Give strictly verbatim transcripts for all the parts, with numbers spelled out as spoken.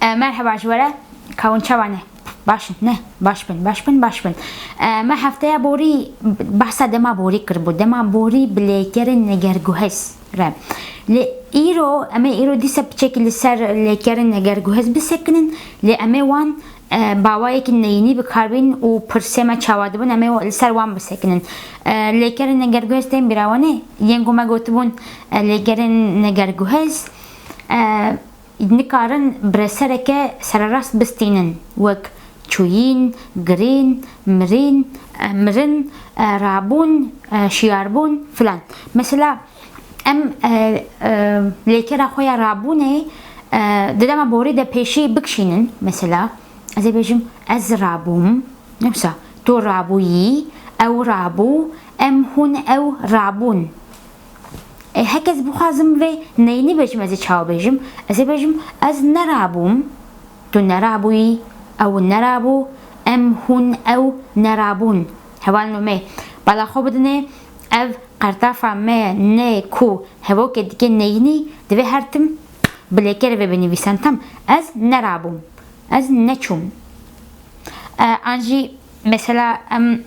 E, merheba ji we re, ka hûn çawa ne? Baş in, ne? Baş bin, baş bin, baş bin. E, me hefteya borî behsa dema borî kiribû. Dema borî bi lêkerên negerguhez re. Lê îro, em ê îro dîsa piçekî li ser lêkerên negerguhez bisekinin, lê em ê wan, e, bi awayekî neyînî bi kar bînin û pirsê me çawa dibin, em ê li ser wan bisekinin. E, lêkerên negerguhez tên bîra we ne? Yên ku me gotibûn, e, lêkerên negerguhez, e, nikarin biresereke sererast bistînin, wek çûyîn, girîn, mirîn, e, mirin, e, rabûn, e, şiyarbûn filan. Mesela, em, e, e, lêkera xwe ya rabûnê, e, di dema borî de pêşî bikişînin. Mesela, ez ê bêjim, ez rabûm. Mesela, tu rabûyî, ew rabû, em hûn ew rabûn. E, heke ez bixwazim vê neyînî bêjim, ez ê çawa bêjim? Ez ê bêjim, ez nerabûm, tu nerabûyî, ew nerabû, em hûn ew nerabûn. Hevalno me, bala xwe bidinê, ev qertafa me ne ku hevokê dike neyînî, divê her tim bi lêkerê ve binivîsen, tam, ez nerabûm, ez neçûm. E, an jî mesela em,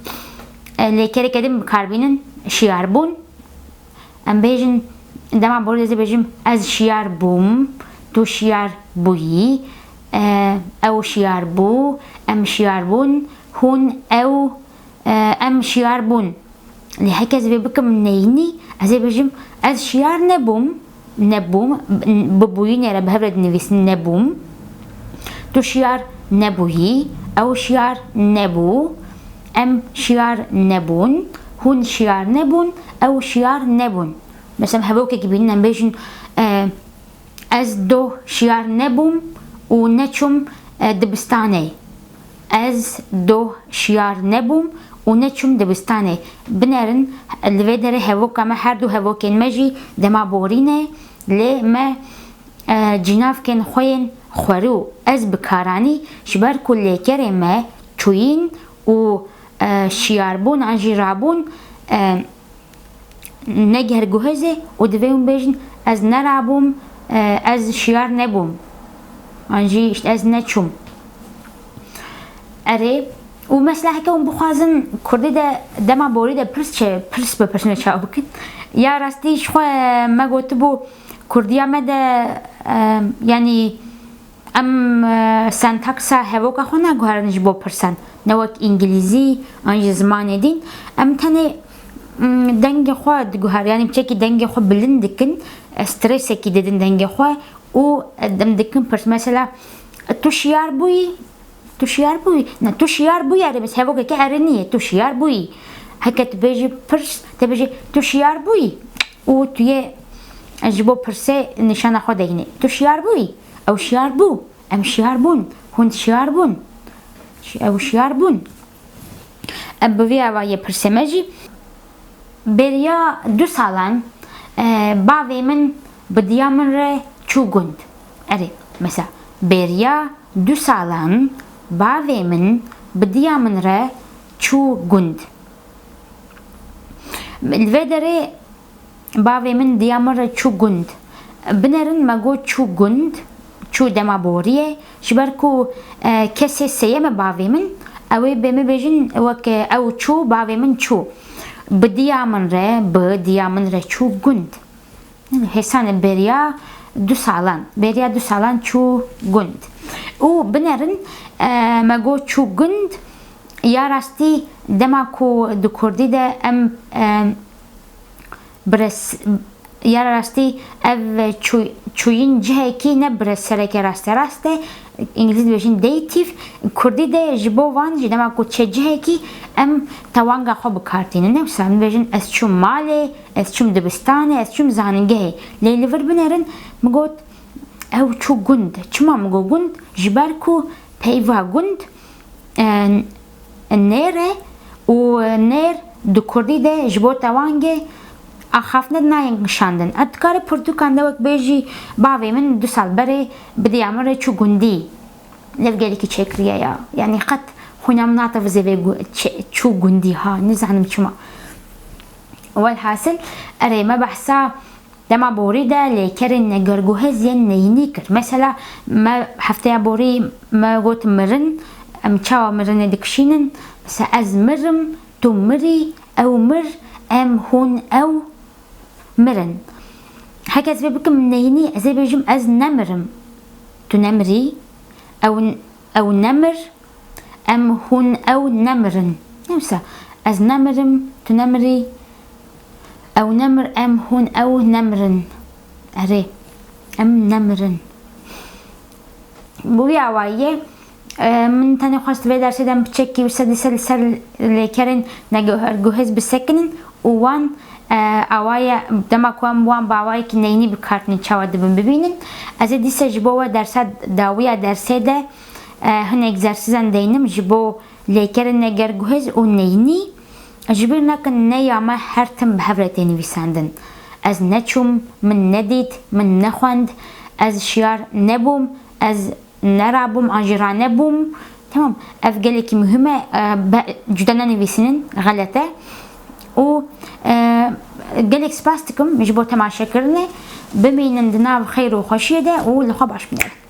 e, lêkereke din bi kar bînin, şiyar bûn. Em bêjin, dema borî de ez ê bêjim, ez şiyar bûm, tu şiyar bûyî, e, ew şiyar bû, em şiyar bûn, hûn, ew, e, em şiyar bûn. Lê heke ez vê bikim neyînî, ez ê bêjim, ez şiyar nebûm, nebûm, bi bûyînê re bi hev re dinivîsin, nebûm. Tu şiyar nebûyî, ew şiyar nebû, em şiyar nebûn, hûn şiyar nebûn, ew şiyar nebûn. Mesela, hevokekî bînin, em bêjin, e, ez doh şiyar nebûm û neçûm, e, dibistanê. Ez doh şiyar nebûm û neçûm dibistanê. Binerin, li vê derê hevoka me, her du hevokên me jî dema borî ne, lê me, e, cînavkên xwe yên xwerû ez bi kar anî, ji ber ku lêkerê me çûyîn û, e, şiyarbûn an jî rabûn, e, negerguhezê û divê hûn bêjin, ez nerabûm, e, ez şiyar nebûm. An jî, işte, ez neçûm. Erê, û mesela heke hûn bixwazin kurdî de dema borî de pirs çe, pirs bipirsin û çawa bikin. Ya rastî ji xwe me gotibû kurdiya me de, e, yanî, em, e, sentaksa hevoka xwe naguherin ji bo pirsan, ne wek îngilîzî an jî zimanê dîn. Em tenê, mm, dengê xwe diguherin, yanî piçekî dengê xwe bilind dikin, e, stresekî didin dengê xwe û, e, em dikin pirs. Mesela, tu şiyar bûyî, tu şiyar bûyî. Ne, tu şiyar bûyî, erê, biz hevokeke erinî ye, tu şiyar bûyî. Heke tu bêjî pirs, te bêjî, tu şiyar bûyî. Û tu yê ji bo pirsê nîşana xwe deyînê. Tu şiyar bûyî. Ew şiyar bû. Em şiyar bûn. Hûn şiyar bûn. Ew şiyar bûn. Em bi vî ava yê pirsê me jî. Beriya du salan, e, bavê min bi diya min re çû gund. Erê, mesela, beriya du salan bavê min bi diya min re çû gund. Li vê derê bavê min diya min re çû gund. Binerin me got çû gund, çû dema boriyê. Ji ber ku, e, kesê sêyem e bavê min, ew ê bê min bêjin wek, e, ew çû, bavê min çû. Bi diya min re, bi diya min re çû gund. Hêsan e beriya du salan, beriya du salan çû gund. Û binerin, e, me got çû gund, ya rastî dema ku di kurdî de em, e, Bires-, ya rastî ev çû-, çûyîn cihekî ne biresereke rasterast e. Îngilîz dibêjin dative. Kurdî de ji bo van jî dema ku çe cihekî em tewanga xwe bi kar tînin. Ne, mesela em dibêjin ez çûm malê, ez çûm dibistanê, ez çûm zanîngehê. Lê li vir binerin, min got ew çû gund. Çima min got gund? Ji ber ku peyva gund e, nêr e û nêr di kurdî de ji bo tewangê axaftina nayên kişandin. Ev dikare pirtûkan de wek bêjî, bavê min du sal berê bi diya min re çû gundî. Lêv gelekî çêkiriye ya. Yanî qet xwîna min nate vizê vê gu-, çê-, çû gundî ha. Nizanim çima. Welhasil, erê me behsa Dema borî de lêkerên negerguhez yên neyînî kir. Mesela me hefteya borî me got mirin, em çawa mirinê dikişînin? Mesela ez mirim, tu mirî, ew mir, em, hûn, ew mirin. Heke ez vê bikim neyînî, ez ê bêjim ez nemirim. Tu nemirî, ew, ew nemir, em, hûn, ew nemirin. Neyse, ez nemirim, tu nemirî, ew nemir, em, hûn, ew nemirin. Erê, em nemirin. Bi vî awayî, e, min tenê xwest vê dersê de em piçekî wisa dîsa li ser lêkerên negerguhez bisekinin û wan, e, awaye dema ku em wan bi awayekî neyînî bi kar tînin çawa dibin bibînin. Ez ê dîsa ji bo we dersa dawî ya dersê de, e, hin egzersîzan deynim ji bo lêkerên negerguhez û neyînî. Ji bîr nekin, ne ya me her tim bi hev re tê nivîsandin. Ez neçûm, min nedît, min nexwend, ez şiyar nebûm, ez nerabûm an jî ranebûm. Tamam, ev gelekî muhîm e, e, be-, cuda nenivîsînin, xelet e. Û, e, gelek spas dikim ji bo temaşekirinê. Bimînin di nav xeyr û xweşiyê de û li xwe baş bimînin.